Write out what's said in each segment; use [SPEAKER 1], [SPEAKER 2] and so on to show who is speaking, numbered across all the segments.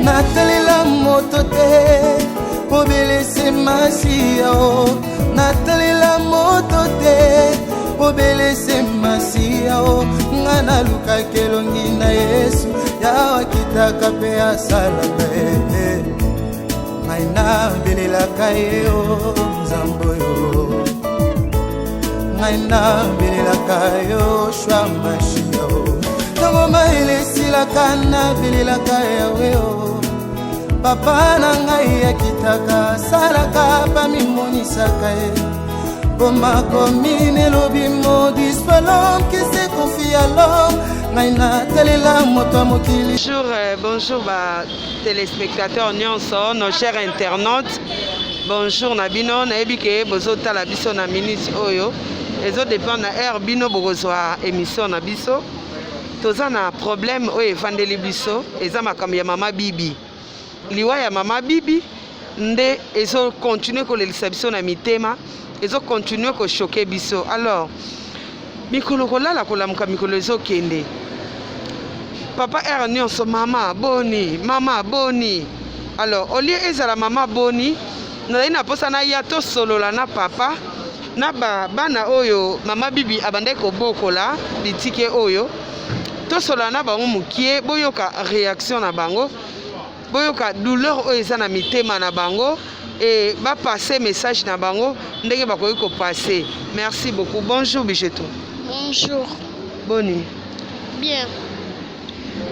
[SPEAKER 1] Natalela moto te pobelese masiya o natalela moto te pobelese masiya o nga nalukaka elongi na yesu yawe akitaka mpe asalaka ye ngai nabelelaka ye o nzambe oyo ngai nabelelaka yo shwa mashia o ntango mayele esilaka nabelelaka yawe o papa na ngai akitaka asalaka bamimonisaka ye bomakomi nelobi maudit soit l'homme qui se confie à l'homme ngai natalela moto ya mokili.
[SPEAKER 2] Bonjour, bonjour ba téléspectateurs nyonso, nos chers internautes. Bonjour na bino, nayebi ke bozotala biso na minute oyo. Ezo dépendre na heure bino bokozwa émission na biso. Toza na problème oyo efandeli biso, eza makambo ya mama Bibi. Liwa ya mama Bibi nde ezo continuer kolelisa biso na mitema, ezo continuer ko choquer biso. Alors mikolo kolala kolamuka mikolo ezokende papa heure nyonso mama boni mama boni alors au lieu ezala mama boni nazali na mposa naya tosolola na papa na ba bana oyo mama bibi abandaki kobokola bitike oyo tosolola na bango mokie boyoka reaction na bango boyoka douleur oyo eza na mitema na bango et ba passer message na bango ndenge bakoki ko passer. Merci beaucoup. Bonjour Bijetou.
[SPEAKER 3] Bonjour.
[SPEAKER 2] Boni?
[SPEAKER 3] Bien.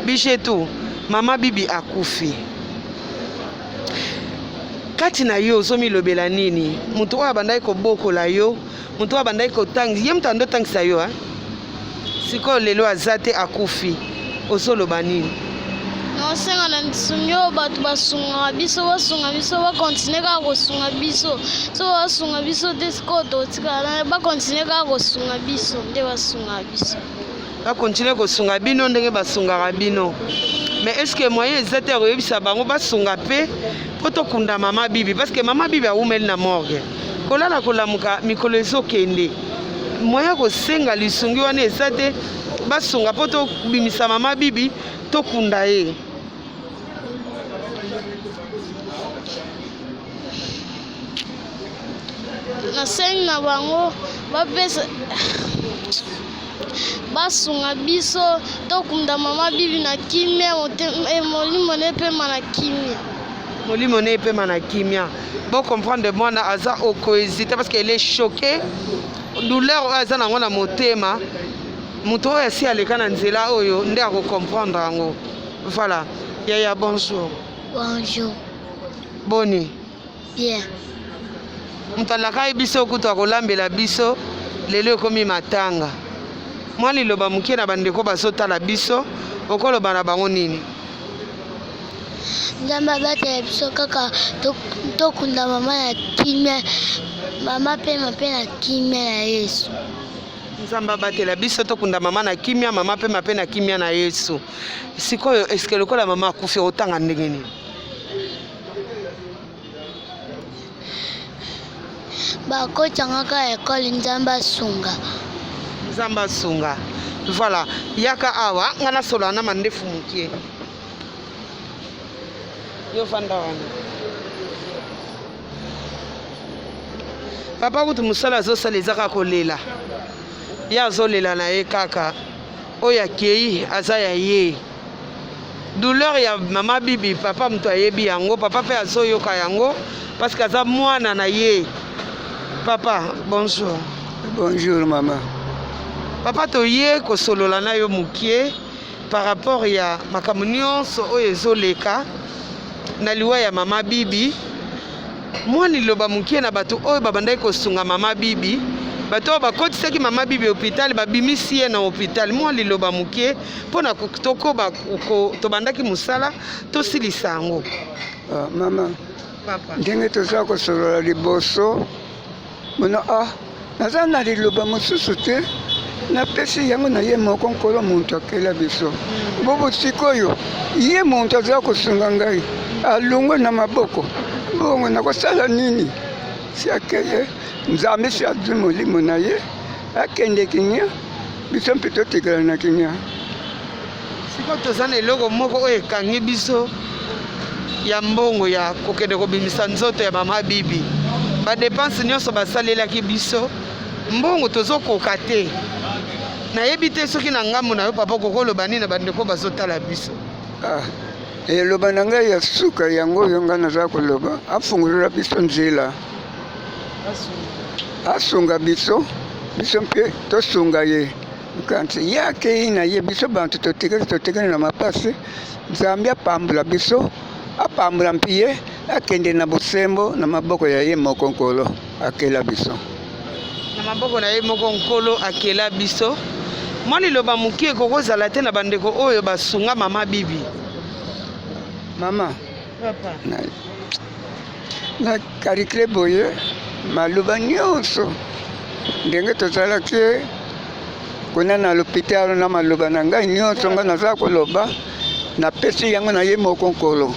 [SPEAKER 2] Bijetou, mama Bibi akufi. Kati na yo ozomilobela nini? Moto oyo abandaki kobokola yo, moto oyo abandaki kotangisa, ye moto ando otangisa yo, hein? Sikoyo lelo aza te akufi ozoloba nini?
[SPEAKER 3] Naosenga na lisungi oyo bato basungaka biso basunga biso bakontinue kaka kosunga biso so basunga biso te sikoyo totikala bakontinue kaka kosunga biso nde basungaka biso
[SPEAKER 2] bakontinue kosunga bino ndenge basungaka bino mais est ce que moyen eza te ya koyebisa bango basunga mpe mpo tokunda mama bibi parce que mama bibi awumeli na morgue kolala kolamuka mikolo ezokende moyen ya kosenga lisungi wana eza te basunga mpo tobimisa mama bibi tokunda ye.
[SPEAKER 3] Nasengi na bango bapesa basunga biso tokunda mama bibi na kimia, molimo na epema na kimia.
[SPEAKER 2] Molimo na epema na kimia. Bo comprendre mwana aza oko hésiter parce qu'elle est choquée. Douleur oyo aza nango na motema, moto oyo asi aleka na nzela oyo nde ako comprendre yango. Voilà. Yaya bonjour.
[SPEAKER 3] Bonjour.
[SPEAKER 2] Boni?
[SPEAKER 3] Bien.
[SPEAKER 2] Moto alakaki biso kutu akolambela biso lelo ekomi matanga. Mwa liloba moke na bandeko bazotala biso, okoloba na bango nini?
[SPEAKER 3] Nzambe abatela biso kaka tokunda mama na kimia, mama pema mpe na kimia na Yesu.
[SPEAKER 2] Nzambe abatela biso tokunda mama na kimia, mama pema mpe na kimia na Yesu. Sikoyo eske lokola mama akufi otanga ndenge nini?
[SPEAKER 3] Bakotisa nga kaka ekole Nzambe asunga.
[SPEAKER 2] Nzambe asunga. Voilà, yaka awa nga nasolola na mandefu mokie. Yo fanda wana. Papa kutu mosala azosala eza kaka kolela. Ye azolela na ye kaka. Oyo akei aza ya ye. Douleur ya mama Bibi papa moto ayebi yango, papa pe azoyoka yango parce que aza mwana na ye. Papa, bonjour.
[SPEAKER 4] Bonjour mama.
[SPEAKER 2] Papa toye kosolola na yo mokie par rapport ya makambo nyonso oyo ezoleka na liwa ya mama Bibi. Mwa liloba moke na bato oyo babandaki kosunga mama Bibi, bato oyo bakotisaki mama Bibi hôpital, babimisi ye na hôpital. Mwa liloba moke mpo na tokoba tobandaki mosala tosilisa yango.
[SPEAKER 4] Ah, mama,
[SPEAKER 2] Papa.
[SPEAKER 4] ndenge toza kosolola liboso mona ah naza na liloba mosusu te napesi yango na ye moko nkolo moto akela biso bobo sikoyo ye moto aza kosunga ngai alongwe na maboko bongo nakosala nini si akeye nzambe si azwi molimo na ye akende kinia biso mpe totikala na kinia
[SPEAKER 2] Sikoyo toza na eloko moko oyo ekangi biso. ya mbongo ya kokende kobimisa nzoto ya mama Bibi. Badepense nyonso basalelaki biso, mbongo tozokoka te. Nayebi te soki na ngambo na yo papa okoki koloba nini na bandeko bazotala biso.
[SPEAKER 4] Ah, eloba na ngai ya suka yango oyo ngai naza koloba, afungolela biso nzela, asunga biso, biso mpe tosunga ye. Kasi ye akei na ye, biso bantu totikali, totikali na mapasi. Nzambe apambola biso, apambola mpe ye, akende na bosembo na maboko ya ye moko Nkolo akela biso.
[SPEAKER 2] Na maboko na ye moko Nkolo akela biso. Mwa liloba moke ekoki kozala te na bandeko oyo basunga mama Bibi.
[SPEAKER 4] Mama,
[SPEAKER 2] Papa.
[SPEAKER 4] Na, na kalikile boye maloba nyonso ndenge tozalaki kuna na lopitalo na maloba na ngai nyonso ngai naza koloba napesi yango na ye moko Nkolo.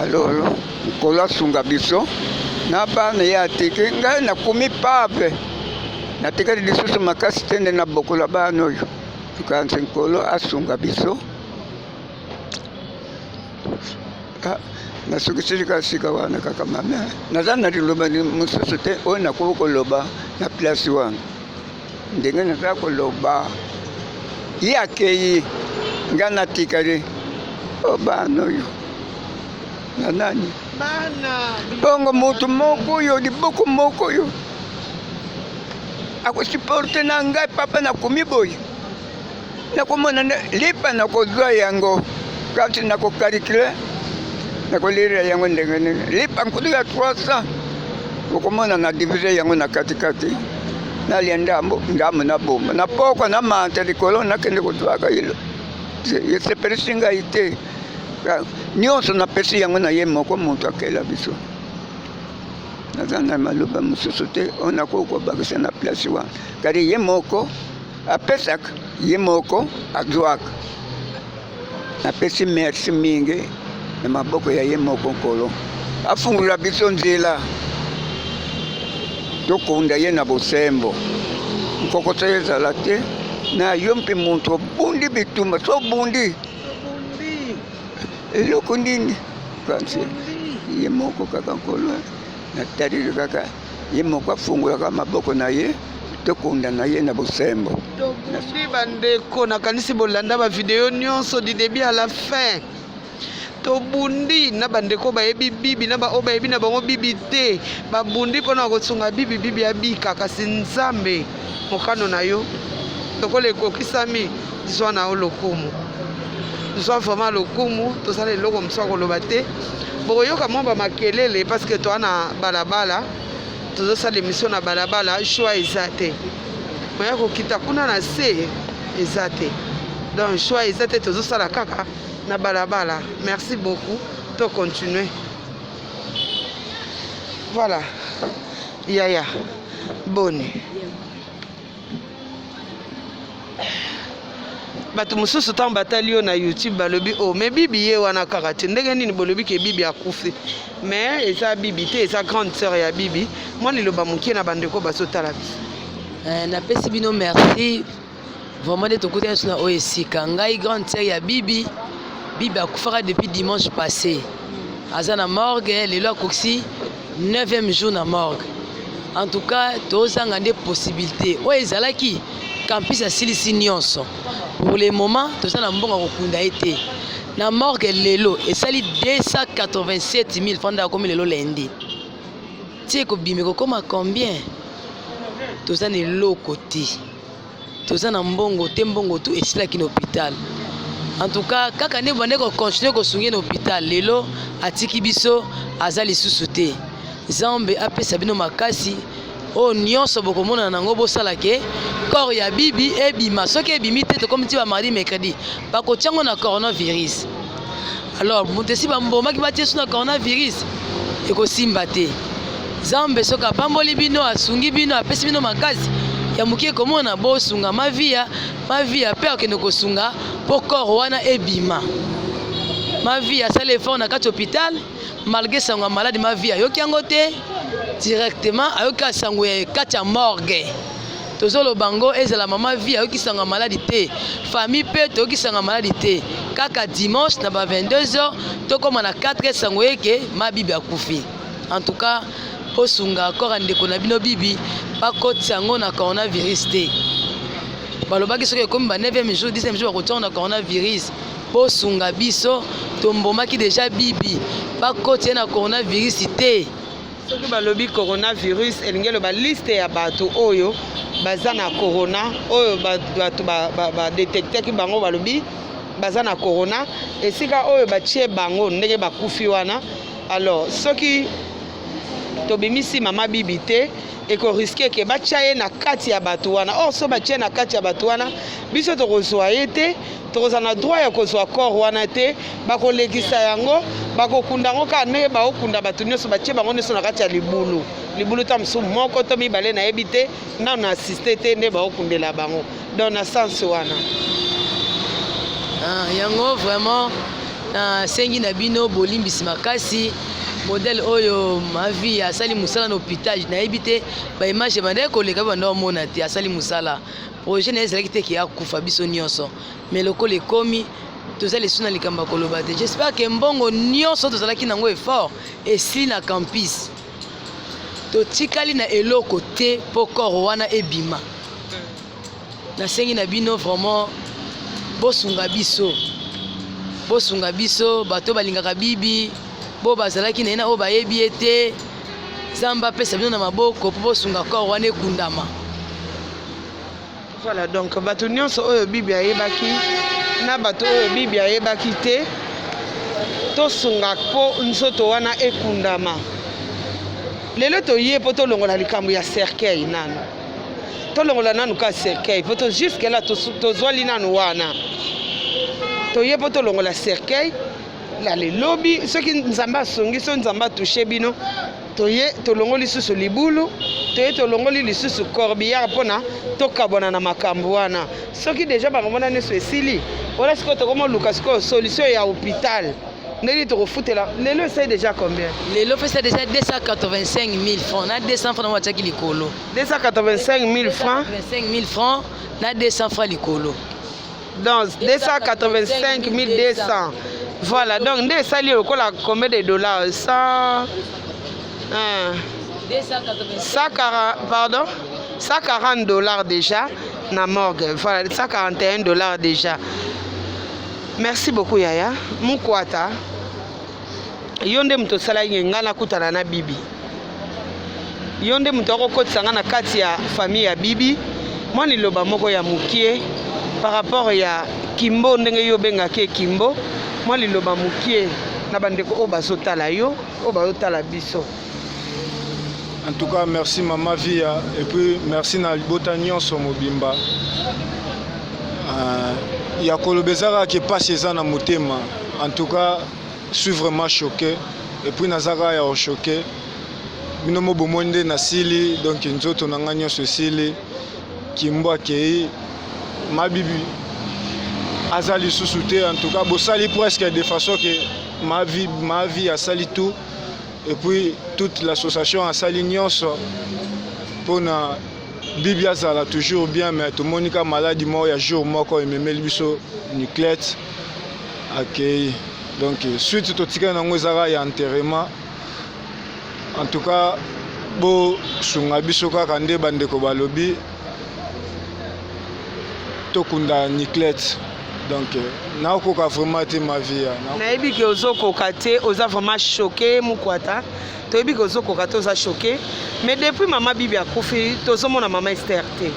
[SPEAKER 4] Alolo Nkolo asunga biso na bana ye atiki ngai nakomi pape natikali lisusu makasi te nde nabokola bana oyo kasi Nkolo asunga biso. Ah, nasukisili kaka sika wana kaka mame naza na liloba mosusu te oyo nakoki koloba na place wana ndenge naza koloba ye akei ngai natikali o bana oyo na nani bongo moto moko oyo liboko moko oyo akosupporte na ngai papa nakomi boye Nakomona lipa nakozwa yango kasi nakokalikile nakolirela yango ndenge nini lipa nkutu ya 300 okomona na divise yango na katikati nalia ndambo ndambo na bomba na pokwa na manta likolo nakende kozwaka ilo esepelisi ngai te nyonso napesi yango na ye moko moto akela biso naza na maloba mosusu te oyo nakoki kobakisa na place wana kadi ye moko Apesaka ye moko azwaka. Napesi merci mingi na maboko ya ye moko Nkolo. Afungola biso nzela tokunda ye na bosembo. Nkokoso ezala te na yo mpe moto obundi bitumba so obundi eloko nini kasi ye moko kaka Nkolo nataleli kaka ye moko afungolaka maboko na ye tokunda na ye na bosembo.
[SPEAKER 2] Tobundi bandeko, nakanisi bolanda ba video nyonso du début à la fin. Tobundi na bandeko bayebi bibi na baoyo bayebi na bango bibi te, babundi mpo na kosunga bibi, bibi abika. Kasi Nzambe, mokano na yo lokola ekokisami, zwa na yo lokumu, zwa vraiment lokumu. Tozala eloko mosusu ya koloba te, bokoyoka mwa bamakelele parce que toa na balabala. Tozosala emission na balabala, choix eza te, moya kokita kuna na se eza te, donc choix eza te, tozosala kaka na balabala. Merci beaucoup, to continuer. Voilà yaya boni bato mosusu ntango batali yo na YouTube balobi o oh, me bibi ye wana kaka te, ndenge nini bolobi ke bibi akufi? Me eza bibi te, eza grande sœur ya bibi. Mwa liloba moke na bandeko bazotala biso.
[SPEAKER 5] Eh, napesi bino merci vraiment nde tokutani biso na oyo esika. Ngai grande sœur ya bibi. Bibi akufaka depuis dimanche passé, aza na morgue lelo, akokisi 9e jour na morgue. En tout cas tozanga nde possibilité oyo ezalaki campus asilisi nyonso. Pour le moment toza na mbongo ya kokunda ye te na morgue. Lelo esali 287 000 francs, akomi lelo lundi ti ekobima ekokoma combien? Toza na eloko te, toza na mbongo te, mbongo tu esilaki na hôpital. En tout cas kaka nde bande kocontinue kosunga ye na hôpital, lelo atiki biso, aza lisusu te. Nzambe apesa bino makasi oyo nyonso bokomonana nango, bosala ke corps ya bibi ebima. Soki ebimi te, tokomi ti ba mardi mercredi, bakotia yango na coronavirus. Alors moto esi bambomaki batie so na coronavirus, ekosimba te. Nzambe soki apamboli bino, asungi bino, apesi bino makasi ya moke komona, bosunga mavia, mavia mpe akende kosunga mpo corps wana ebima. Mavia asali effort na kati hôpital malgré sango ya maladi, mavia ayoki yango te directement, ayoki sango ya kati ya morgue. Tozoloba ngo ezala mama vie ayokisanga maladi te, famille mpe toyokisanga maladi te. Kaka dimanche na ba 22h tokóma na 4 sango eke ma Bibi akufi. En tout cas bosunga corps ya ndeko na bino Bibi, bakotisa yango na coronavirus te. Balobaki soki ekomi ba 9e jour, 10e jour bakotia yango na coronavirus. Bosunga biso, tombomaki deja Bibi, bakotisa ye na coronavirus te.
[SPEAKER 2] Soki balobi coronavirus, elingi eloba liste ya bato oyo baza na corona, oyo bato badetectaki bango, balobi baza na corona, esika oyo batie bango ndenge bakufi wana. Alors soki tobimisi mama Bibi te, ekoriske ke batia ye na kati ya bato wana. Or so batie na kati ya bato wana, biso tokozwa ye te, tokozala na droit ya kozwa corps wana te. Bakolekisa yango, bakokunda yango kaka ndenge bakokunda bato nyonso, batie bango nyonso na kati ya libulu. Libulu ta mosusu moko to mibale, nayebi te, nano na assiste te nde bakokundela bango. Donc na sens wana.
[SPEAKER 5] Ah, yango vraiment nasengi na bino bolimbisi makasi. Modèle oyo mavi asali mosala na hôpital, nayebi te baimage ebandaki koleka, banda omona te asali mosala. Projet na ye ezalaki te ke akufa biso nyonso, mais lokola ekomi, toza lisusu na likambo ya koloba te. J'espère ke mbongo nyonso tozalaki nango, effort esili na campus, totikali na eloko te mpo corps wana ebima. Nasengi na bino vraiment bosunga biso, bosunga biso, bato balingaka Bibi, bo bazalaki na ye na oyo bayebi ye te. Nzambe apesa bino na maboko mpo bosunga corps wana ekundama.
[SPEAKER 2] Voilà, donc bato nyonso oyo Bibi ayebaki na bato oyo Bibi ayebaki te, tosunga mpo nzoto wana ekundama. Lelo toye mpo tolongola likambo ya cercueil nanu, tolongola nanu ka cercueil, mpo to jusque là tozwali nanu wana. Toye mpo tolongola cercueil la lelobi. Soki Nzambe asungi, so Nzambe atouche bino, toye tolongoli lisusu libulu, toye tolongoli lisusu corbillard mpona tokabwana na makambo wana. Soki deja makambo wana nyonso esili wana, sikoyo tokomoluka sikoyo solution ya hôpital, ndenge tokofutela. Lelo esali deja combien?
[SPEAKER 5] Lelo pesa déjà 285 000 francs na 200 francs nango batiaki likolo.
[SPEAKER 2] 285 000 francs.
[SPEAKER 5] 25 000 francs na 200 francs likolo.
[SPEAKER 2] Donc 285 200, voilà. Donc nde esali lokola combien de dollars? 100, hein, 140, pardon, 140 $ déjà na morgue. Voilà, 141 $ déjà. Merci beaucoup yaya Mukwata. Yo nde moto osalaki ngai nakutana na Bibi, yo nde moto akokotisa ngai na kati ya famille ya Bibi. Mwa liloba moko ya mokie par rapport ya Kimbo, ndenge yo obengaki Ekimbo, mwa liloba mokie na bandeko oyo bazotala yo, oyo bazotala biso.
[SPEAKER 6] En tout cas, merci Mama Via et puis merci na libota nyonso mobimba. Ya koloba eza kaka ke pasi eza na motema. En tout cas, je suis vraiment choqué et puis naza kaka ya kochoquer. Bino mo bomoni nde nasili, donc nzoto na ngai nyonso esili. Kimbo akei, Mabibi aza lisusu te. En tout cas, bosali presque de façon que ma vie, ma vie asali tout et puis toute l'association asali nyonso mpona Bibi azala toujours bien, mais tomoni ka maladi moko ya jour moko ememeli biso Niclette, akei. Donc suite totikali nango ezaka ya enterrement. En tout cas, bosunga biso kaka nde bandeko balobi tokunda Niclette. Donc nakokoka vraiment te, ma vie.
[SPEAKER 2] Nayebi ke ozokoka te, oza vraiment choqué. Mukwata, toyebi ke ozokoka te, oza choqué, mais depuis mama Bibi akufi, tozomona mama Ester te.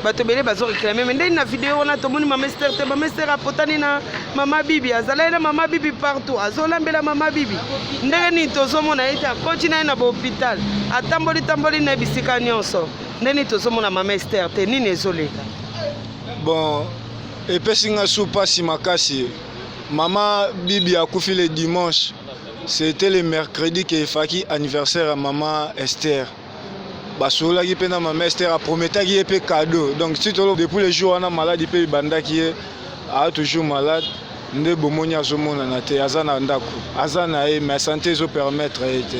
[SPEAKER 2] Bato ebele bazoréclamer, mais ndeni na video wana tomoni mama Ester te. Mama Ester apotani na mama Bibi, azalaki na mama Bibi partout, azolambela mama Bibi. Ndenge nini tozomona ye te? Akoti na ye na bahôpital, atamboli tamboli na ye bisika nyonso. Ndenge nini tozomona mama Ester te? Nini ezoleka?
[SPEAKER 6] Bon, epesi nga su mpasi makasi. Mama Bibi akufi le dimanche, c'était le mercredi ke efaki anniversaire ya mama Esther. Basololaki mpe na mama Esther, aprometaki ye mpe cadeau. Donc si tolo, depuis le jour wana maladi mpe ebandaki, ye aa toujours malade. Nde bomoni azomonana te, aza na ndako, aza na ye, mais santé ezopermettre ye te.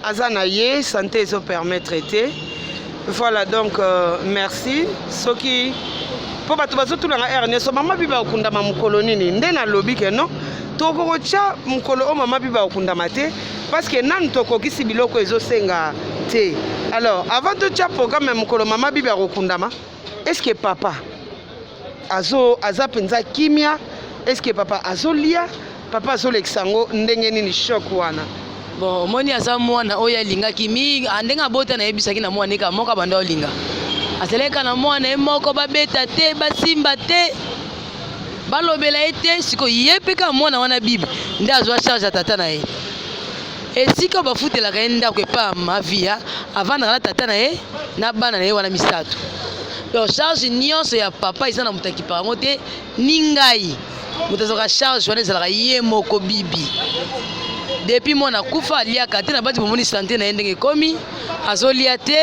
[SPEAKER 2] Aza na ye, santé ezopermettre te. Voilà donc euh, merci soki mpo bato bazotuna nga heure nyonso mama biba akundama mokolo nini nde nalobi ke non tokoki kotya mokolo oyo mama biba akundama te parce que nanu tokokisi biloko ezosenga te. Alors avant totya programme ya mokolo mama bibi akokundama, est ce que papa azo aza mpenza kimia? Est ce que papa azolia? Papa azolekisa yango ndenge nini choc wana?
[SPEAKER 5] Bon, omoni aza mwana oyo alingaki mingi, ah, ndenge abota nayebisaki na mwana eka moko abanda olinga, azalaki kaka na mwana ye moko, babeta te, basimba te, balobela ye te. Sikoyo ye mpe kaka mwana wana bibi nde azwa charge ya tata na ye, esika bafutelaka ye ndako epa mavia, avandaka na tata na ye na bana na ye wana misato. Donc charge nyonso ya papa eza na moto akipaka yango te, ni ngai moto azwaka charge wana, ezalaka ye moko bibi. Depuis mwana akufa aliaka te, na bati bomoni sante na ye ndenge ekomi, azolia te,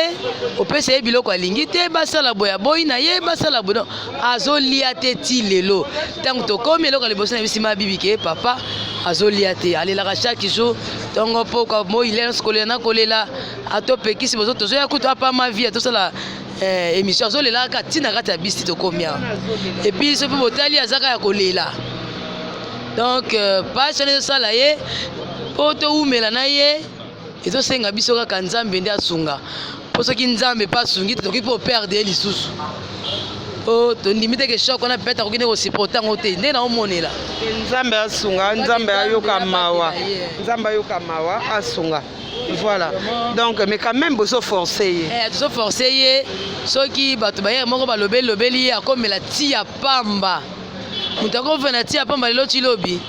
[SPEAKER 5] opesa ye biloko alingi te, basala boye aboyi na ye, basala boye donc azolia te ti lelo. Ntango tokomi, eloko ya liboso na bisi ma bibi ke papa azolia te, alelaka chaque jour, ntongo pokwa moi nyonso kolela na kolela. Atopekisi bozo tozoya kutu apa ma vie tosala eh, émission, azolela kaka ntina kati ya bisi tokomi awa. Et puis soki botali azaka ya kolela, donc euh, pasi wana ezosala ye mpo towumela na ye, ezosenga biso kaka Nzambe nde asunga, mpo soki Nzambe mpe asungi, tokoki mpe operdre ye lisusu, po tondimi te ke choc wana peut-être akoki nde kosupporte yango te nde naomonela.
[SPEAKER 2] Nzambe asunga, Nzambe ayoka mawa, Nzambe ayoka mawa, asunga. Voilà donc, mais quand même bozo force ye.
[SPEAKER 5] Eh, tozo force ye. Soki bato bayere moko balobeli lobeli ye, akomela ti ya pamba. Moto akovanda ti ya pamba lelo ti lobi,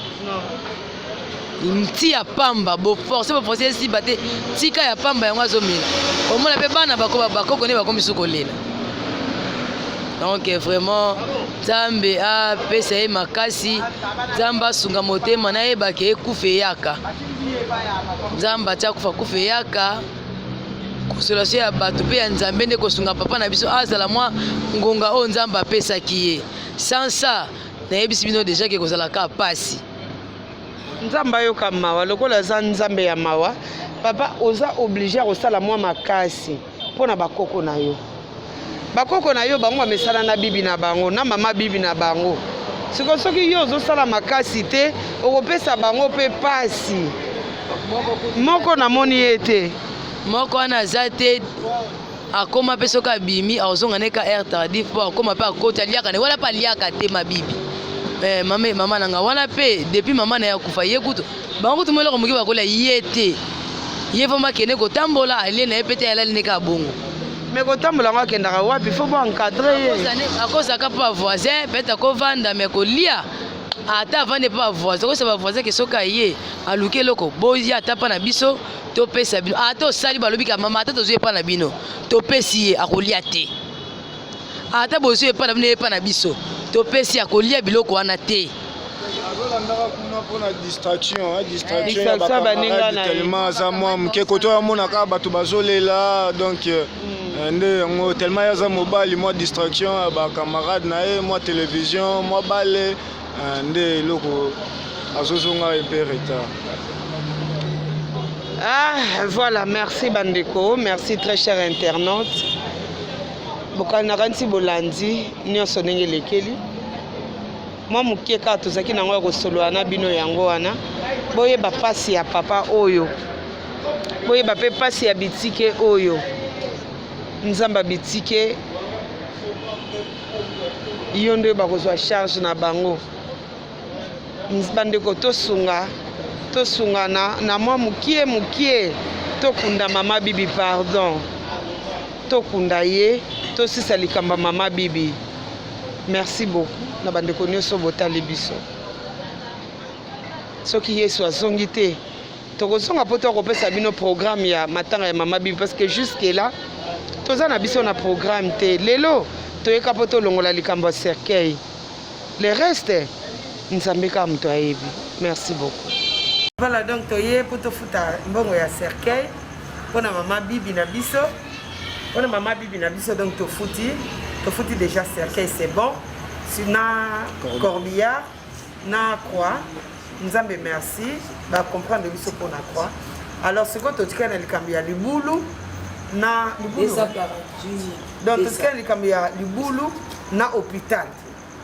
[SPEAKER 5] ti ya pamba. Boforce boforce esiba te, tika ya pamba yango azomela. Omona mpe bana bakoko nde bakomi su kolela. Donc vraiment Nzambe apesa ye makasi, Nzambe asunga motema nayebaka ekufa eyaka, Nzambe atia kufa kufa eyaka. Consolation ya bato mpe ya Nzambe nde kosunga papa na biso azala mwa ngonga oyo Nzambe apesaki ye. Sans ça, nayebisi bino deja ke kozala kaka pasi.
[SPEAKER 2] Nzambe ayoka mawa lokola aza Nzambe ya mawa. Papa, oza oblige ya kosala mwa makasi mpo na bakoko na yo. Bakoko na yo bango bamesana na bibi na bango, na mama bibi na bango. Sikoyo soki yo ozosala makasi te, okopesa bango mpe pasi. Moko namoni ye te.
[SPEAKER 5] Moko wana aza te, akoma mpe soki abimi akozonga ne ka heure tardif, mpo akoma mpe akoti aliaka ne wana mpe aliaka te mabibi. Eh, mama, mama na nga wana mpe depuis mama na ye akufa, ye kutu bango kutu mwa eloko moke bakolia ye te, ye vraimen akende kotambola alie na ye mpe te, alali nde kaka bongo.
[SPEAKER 2] Mais kotambola yango akendaka wapi? Faut bo encadre ye.
[SPEAKER 5] Akozalaka mpo bavoisin peut-être akovanda, mais kolia ata avandi mpo bavoisin, okosa bavoisin ke soki aye aluki eloko, boya ata mpa na biso topesa bino, ata osali balobi ka mama ata tozwi epa na bino topesi ye, akolia te. Ata bozwi epa na bino, epa na biso topesi, akolia biloko wana te.
[SPEAKER 6] Azolandaka kuna mpona distraction, distraction ya bacamarade, tellement aza mwa moke koto amonaka bato bazolela. Donc nde yango, tellement ye aza mobali, mwa distraction ya bacamarade na ye, mwa télévision, mwa bale, nde eloko azozonga mpe retard.
[SPEAKER 2] Ah, voilà, merci bandeko, merci très cher internaute. Bokanaka nti bolandi nyonso ndenge elekeli. Mwa moke kaka tozalaki nango ya kosolola na bino yango wana. Boyeba pasi ya papa oyo. Boyeba mpe pasi ya bitike oyo. Nzambe bitike yo nde bakozwa charge na bango. Bandeko, tosunga, tosungana na mwa mokie mokie, tokunda mama Bibi, pardon, tokunda ye, tosisa likambo ya mama Bibi. Merci beaucoup na bandeko nyonso botali biso. Soki Yesu azongi te, tokozonga mpo tokopesa bino programme ya matanga ya mama Bibi, parce que jusque là toza na biso na programme te. Lelo toyeka mpo tolongola likambo ya cercueil. Le reste, Nzambe kaka moto ayebi. Merci beaucoup. Voilà donc toye mpo tofuta mbongo ya cercueil mpona mama Bibi na biso, mpona mama Bibi na biso. Donc tofuti déjà cercueil, c'est bon, na corbillard na croix. Nzambe merci, bacomprendre biso mpona croix. Alors sikoyo totikali na likambo ya libulu. Na libulu. Donc totikali likambo ya libulu na hôpital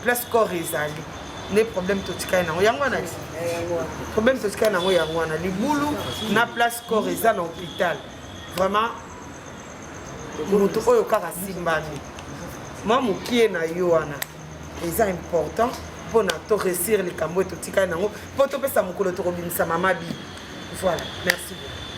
[SPEAKER 2] place corps ezali nde problème totikali nango yango wana ti eh, problème totikali nango yango wana libulu na place corps eza na hôpital. Vraiment moto oyo kaka simbami mwa mokie na yo wana eza important mpona to réussir likambo oyo totikali nango mpo topesa mokolo tokobimisa mama bi. Voilà, merci beaucoup.